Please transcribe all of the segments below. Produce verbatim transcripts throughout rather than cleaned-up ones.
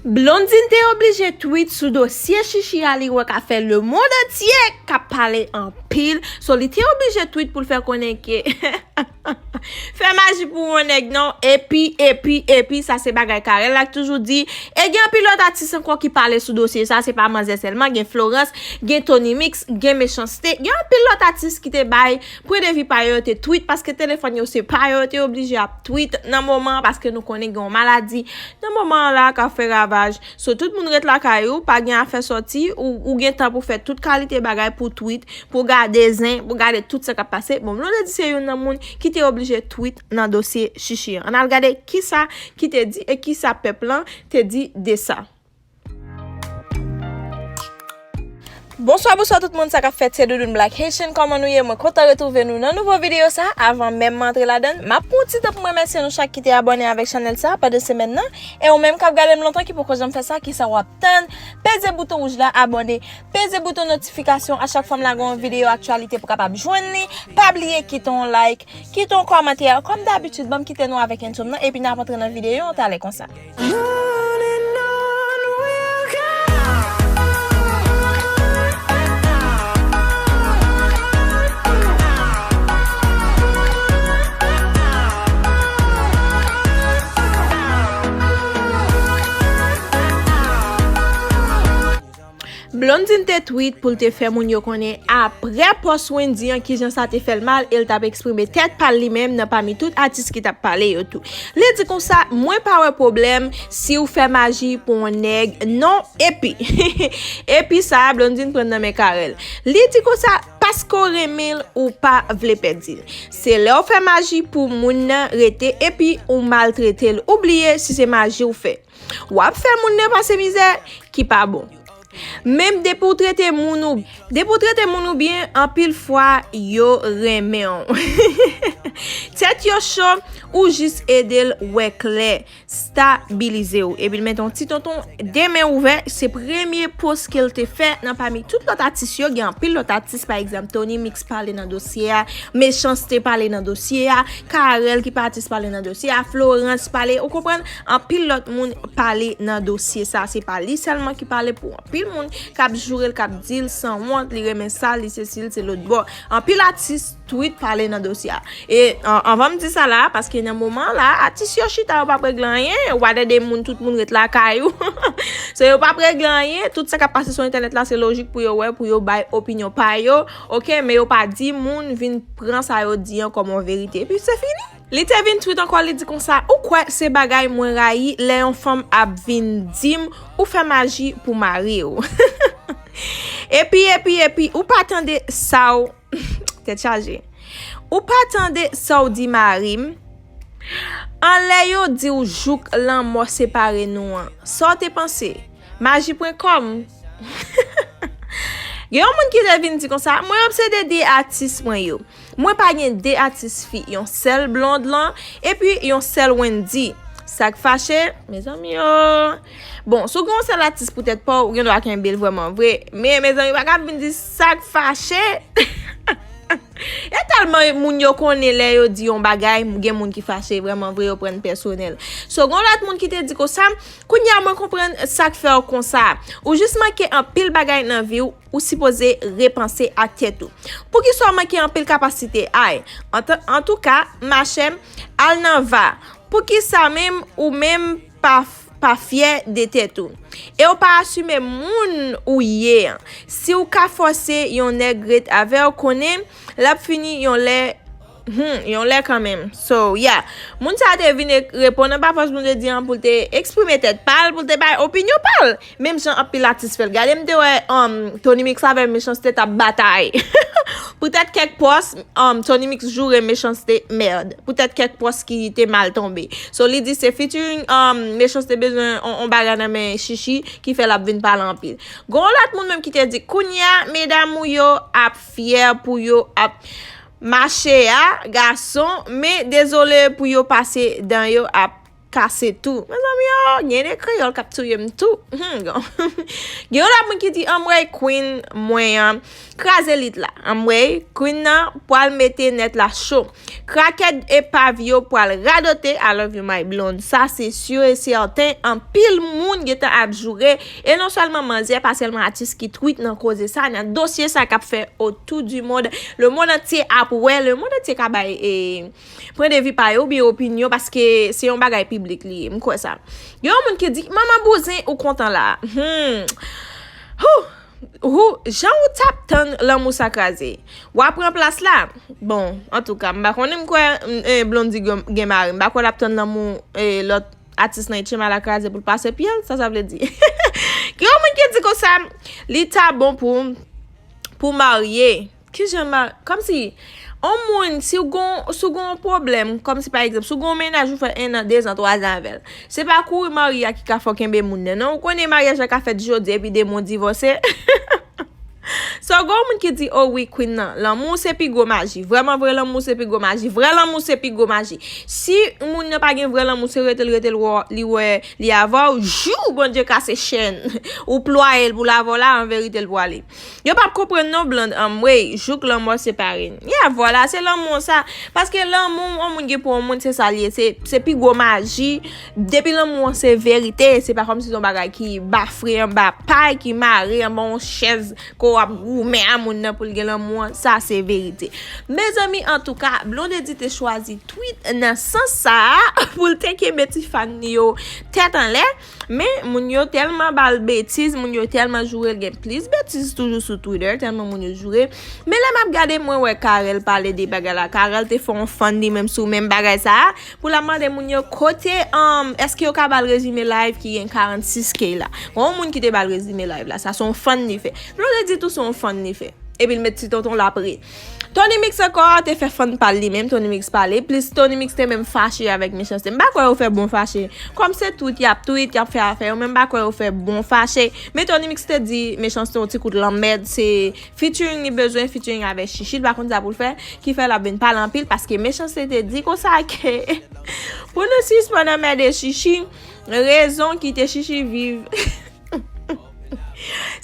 Blondine te oblije tweet sou dosye Chichi a, li wè k ap fè lemonn antye k ap pale anpil. So, li te oblije tweet pou l fè konnen ke fè maji pou yon nèg non. Epi, epi, epi, sa se bagay Carel la k toujou di. E gen anpil lòt atis ankò ki pale sou dosye sa. Se pa manzè sèlman. Gen Florence, gen Tony Mix, gen Mechanste. Gen anpil lòt atis ki te bay pwen de vi pa yo, yo te tweet, paske telefòn yo se pa yo, yo te oblije ap tweet nan moman an, paske nou konnen gen yon maladi nan moman an la k ap fè ravaj. So, tout moun ret lakay ou, pa gen afè sòti, ou, ou gen tan pou fè tout kalite bagay, pou tweet, pou gade zen, pou gade tout sa k ap pase. Bon, Blondedy se youn nan moun ki te oblije tweet nan dosye Chichi an. Ann al gade kisa ki te di e kisa pèp lan te di de sa. Bonswa, bonswa tout moun, sa k ap fèt, se Doudoune Black Haitian. Kòman nou ye? Mwen kontan retwouve nou nan nouvo videyo sa. Avan menm mwen antre ladan l, m ap pran yon ti tan pou m remèsye nou chak ki te abòne avèk chanèl sa pandan semèn nan. E ou menm k ap gade m lontan ki poko janm fè sa, kisa w ap tann? Peze bouton wouj la, abòne. Peze bouton notifikasyon a chak fwa m lage yon videyo aktyalite pou w kapab jwenn li. Pa bliye kite yon like, kite yon kòmantè. Kòm dabitid, ban m kite nou avèk entwo m nan, epi n ap antre nan videyo an talè konsa. Blondine te tweet pou l te fè moun yo konnen, aprè pòs Wendy an, kijan sa te fè l mal, e l t ap eksprime tèt pa l li menm nan pami tout atis ki t ap pale yo tou. Li di konsa, mwen pa wè pwoblèm si w fè maji pou yon nèg, non, epi. Epi sa a, Blondine pran nan men Carel. Li di konsa, paske w renmen l, ou pa vle pèdi l. Se lè w fè maji pou moun nan rete, epi ou maltrete l, ou bliye si se maji w fè. W ap fè moun nan pase mizè ki pa bon. Menm depi w trete moun ou, depi w trete moun ou byen, anpil fwa yo renmen w. Tèt yo cho, ou jis ede l wè klè, stabilize w. Epi l mete yon ti tonton de men ouvè, se premye pòs ke l te fè nan pami tout lòt atis yo, gen anpil lòt atis, pa egzanp, Tony Mix pale nan dosye a, Mechanste pale nan dosye a, Carel ki pa atis pale nan dosye a, Florence pale, ou konprann? Anpil lòt moun pale nan dosye sa. Se pa li sèlman ki pale, pou anpil moun k ap joure l, k ap di l sanwont, li renmen sa, li sesi, li se lòtbò. Anpil atis tweet pale nan dosye a. E an- anvan m di sa la, paske nan moman la, atis yo chita, yo p ap regle anyen, w a tande moun, tout moun ret lakay ou. So, yo p ap regle anyen, tout sa k ap pase sou entènèt la, se lojik pou yo wè, pou yo bay opinyon pa yo, oke, men yo pa di moun vin pran sa yo di an kòm yon verite. Epi se fini. Li te vin tweet ankò, li di konsa, ou kwè se bagay mwen rayi lè yon fanm ap vin di m ou fè maji pou mari w. Epi, epi, epi, ou pa tande sa w, tèt chaje. Ou pa tande sa w di mari m? Anlè yo di w jouk lanmò separe nou an. Sa w te panse? Maji pwen kòm. Gen yon moun ki te vin di konsa, mwen obsede de atis mwen yo. Mwen pa gen de atis fi, yon sèl Blonde lan, epi yon sèl Wendy. Sa k fache, mezanmi o. Bon, si w gen yon sèl atis pou tèt pa w, ou gen dwa kenbe l vrèman vre. Men, mezanmi, pa ka vin di sa k fache. E tèlman moun yo konnen lè yo di yon bagay, gen moun ki fache vrèman vre, yo pran l pèsonèl. So, gen yon lòt moun ki te di konsa, kounye a mwen konprann sa k fè w konsa. Ou jis manke anpil bagay nan vi w, ou sipoze repanse ak tèt ou. Poukisa w manke anpil kapasite? Ay, antan- antouka, machè, al nan va. Poukisa menm ou menm pa, pa fyè de tèt ou? E w pa asime moun ou ye an. Si w ka fòse yon nèg ret avè w, konnen l ap fini yon lè, hmm, yon lè kanmenm. So, yeah. Moun sa a te vin e- reponn anba pòs Blondedy an pou l te eksprime tèt pa l, pou l te bay opinyon pa l. Menm jan anpil atis fè l. Gade m te wè, um, Tony Mix avè Mechanste t ap batay. Poutèt kèk pòs, um, Tony Mix joure Mechanste mèd. Poutèt kèk pòs ki te mal tonbe. So, li di se featuring, um, Mechanste bezwen on, on bagay nan men Chichi ki fè l ap vin pale anpil. Gon lòt moun menm ki te di, kounye a, medam ou yo ap fyè pou yo ap mache a, gason, men dezole pou yo pase dan yo ap pase tou. Mezanmi, oh, gen de kreyòl k ap touye m tou. Hmm, gen yon lòt moun ki di, anmwey, Queen mwen an kraze lit la. Anmwey, Queen nan pral mete nèt la cho. Crackhead epav yo pral radote. I love you, my blonde. Sa se si e sèten. Anpil moun gentan ap joure. E non sèlman manzè, pa sèlman atis ki tweet nan koze sa, nan dosye sa k ap fè autour du monde. Le monde entier ap wè, le monde entier ka bay, e, pwen de vi pa yo oubyen opinyon, paske se yon bagay piblik li ye, m kwè sa. Gen yon moun ki di, manman bouzen ou kontan la. Hmm. Hou! Hou, jan ou t ap tann lanmou sa kraze. W a pran plas la. Bon, antouka, m pa konnen, m kwè, m, e, Blondy gen, gen mari. M pa kwè l ap tann lanmou, e, lòt atis nan H M A la kraze pou l pase pye l. Sa sa vle di? Gen yon moun ki di konsa, li ta bon pou, pou marye. Kijan ma, kòmsi, yon moun, si w gon, si w gon pwoblèm, kòmsi pa egzanp, si w gon mennaj ou fè en an, dezan, twazan avè l, se pa kouri marye a ki ka fè w kenbe moun nan, non. Ou konnen maryaj la ka fèt jodi epi demen w divòse. So, gon moun ki di, oh wi, Queen nan, lanmou se pi gwo maji. Vrèman vre, lanmou se pi gwo maji. Vrè lanmou se pi gwo maji. Si moun nan pa gen vrè lanmou, se rete l, rete l, wè, li wè, li avè w, jou Bondye kase chèn, ou plwaye l pou l avè w la, an verite l pwale. Yo p ap konprann non, Blonde, anmwey, jouk lanmò separe n. Yeah, vwala, se lanmou sa. Paske lanmou, yon moun gen pou yon moun, se sa l ye. Se, se pi gwo maji. Depi lanmou an se verite, se pa kòmsi se yon bagay ki bafre anba pay, ki mare anba yon chèz, ke w ap goumen a moun nan pou l gen lanmou an. Sa se verite. Mezanmi, antouka, Blondedy te chwazi tweet nan sans sa a pou l te kenbe ti fan li yo tèt anlè. Men, moun yo tèlman ba l betiz, moun yo tèlman joure l, gen plis betiz toujou sou Twitter, tèlman moun yo joure. Men lè m ap gade, mwen wè Carel pale de bagay la. Carel te fè yon fan li menm sou menm bagay sa a, pou l ap mande moun yo kote, um, èske yo ka ba l rezime live ki gen karannsis K la. Gon yon moun ki te ba l rezime live la, sa se yon fan li fè. Blondedy tou se yon fan li fè. Epi l met ti tonton l ap ri. Tony Mix ankò te fè fan pa l li menm, Tony Mix pale. Plis Tony Mix te menm fache avèk Mechanste. M pa kwè yo fè bon fache. Kòm se tweet y ap tweet, y ap fè afè yo, men m pa kwè yo fè bon fache. Men Tony Mix te di Mechanste yon ti kout lanmèd, se featuring li bezwen, featuring avèk Chichi, l pa konn sa pou l fè, ki fè l ap vin pale anpil, paske Mechanste te di konsa ke pou nou sispann anmède Chichi, rezon kite Chichi viv.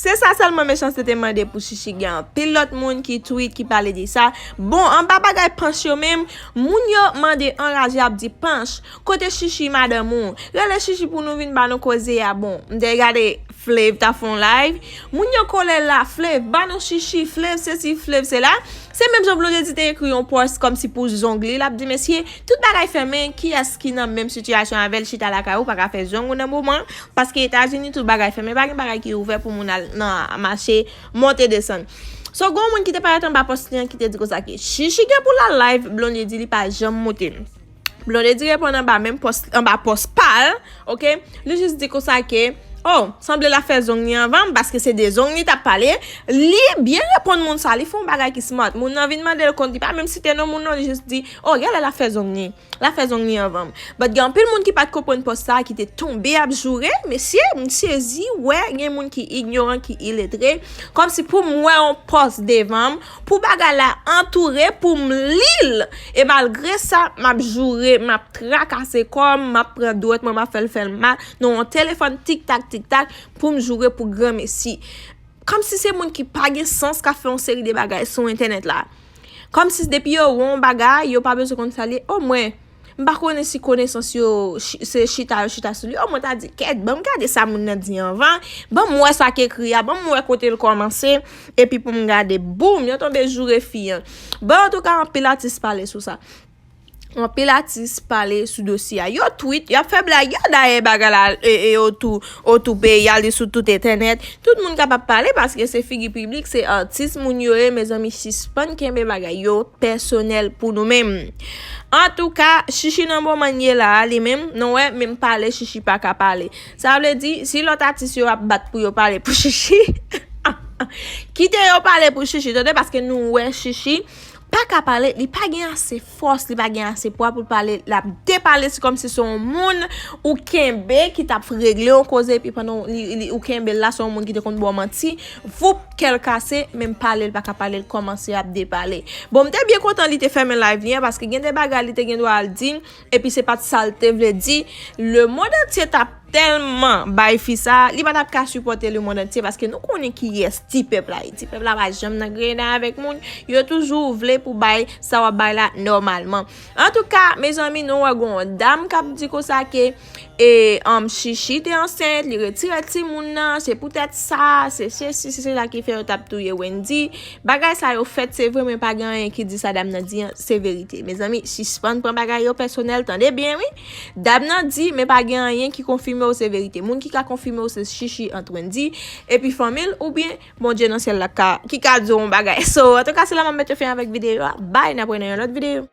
Se sa sèlman Mechanste te mande pou Chichi. Gen anpil lòt moun ki tweet, ki pale de sa. Bon, anba bagay Panch yo menm, moun yo mande anraje ap di, Panch, kote Chichi madanm ou? Rele Chichi pou nou vin ba nou koze a. Bon, m te gade Flave ta fè yon live. Moun yo kole la, Flave, ba nou Chichi, Flave sesi, Flave sela. Se menm jan Blondedy te ekri yon post kòmsi pou zong li, l ap di, mesye, tout bagay fèmen, kiyès ki nan menm sitiyasyon avè l, chita lakay ou, pa ka fè zong ou nan moman, paske Etazini tout bagay fèmen, pa gen bagay ki ouvè pou moun al nan mache, monte desann. So, gon moun ki te parèt anba post li an ki te di konsa ke Chichi gen pou l al live, Blondedy li pa janm monte. Blondedy reponn anba menm post, anba post pa l, oke? Li jis di konsa ke, oh, sanble l ap fè zong li anvan m, paske se de zong li t ap pale. Li byen reponn moun sa, li fè yon bagay ki smart. Moun nan vin mande l kont, li pa menm site non moun non, li jis di, oh, genlè l ap fè zong li. L ap fè zong li anvan m. But gen anpil moun ki pa t konprann post sa, ki te tonbe ap joure. Mesye, m sezi wè gen moun ki ignoran, ki iletre. Kòmsi pou m wè yon post devan m, pou bagay la antoure, pou m li l. E malgre sa, m ap joure, m ap trakase kò m, m ap pran dwèt mwen, m ap fè l fè l mal, nan yon telefòn tiktak, tiktak, pou m joure pou granmesi. Kòmsi se moun ki pa gen sans k ap fè yon seri de bagay sou entènèt la. Kòmsi depi yo wè yon bagay, yo pa bezwen konn sa l ye. O mwen, m pa konnen si konesans yo chi-, se chita yo chita sou li. O mwen ta di, kèt, ban m gade sa moun nan di anvan. Ban m wè sa k ekri a, ban m wè kote l kòmanse. Epi pou m gade, boum, yo tonbe joure fi an. Bon, antouka, anpil atis pale sou sa. Anpil atis pale sou dosye a. Yo tweet, y ap fè blag, y a dayè bagay la, e, e, otou, otou peyi a, li sou tout entènèt. Tout moun kapab pale paske se figi piblik, se atis moun yo ye, mezanmi, sispann kenbe bagay yo pèsonèl pou nou menm. Antouka, Chichi nan moman l ye la a, li menm, nou wè, menm pale, Chichi pa ka pale. Sa vle di, si lòt atis yo ap bat pou yo pale pou Chichi, kite yo pale pou Chichi, tande, paske nou wè Chichi, pa ka pale, li pa gen ase fòs, li pa gen ase pwa pou l pale, l ap depale, se kòmsi se yon moun ou kenbe ki t ap regle yon koze, epi pandan li, li, ou kenbe l la, se yon moun ki te konn ba w manti, voup, kè l kase, menm pale l pa ka pale, l kòmanse ap depale. Bon, m te byen kontan li te fèmen live li an, paske gen de bagay li te gen dwa al di, epi se pa t sa l te vle di, lemonn antye t ap tèlman bay fi sa, li pa t ap ka sipòte lemonn antye, paske nou konnen kiyès ti pèp la ye. Ti pèp la pa janm nan griyen avèk moun, yo toujou vle pou bay sa w ap bay la nòmalman. Antouka, mezanmi, nou wè gon dam k ap di konsa ke e, um, Chichi te ansent, li retire timoun nan, se poutèt sa, se sesi, se sela ki fè yo t ap touye Wendy. Bagay sa yo fèt, se vre, men pa gen anyen ki di sa dam nan di an, se verite. Mezanmi, sispann pran bagay yo pèsonèl, tande byen, wi. Dam nan di, men pa gen anyen ki konfime w se verite. Moun ki ka konfime w se Chichi ant Wendy, epi fanmi l, oubyen Bondye nan syèl la ka, ki ka di w yon bagay. So, antouka, se la m ap mete fen avèk videyo a. Bye, n ap wè nan yon lòt videyo.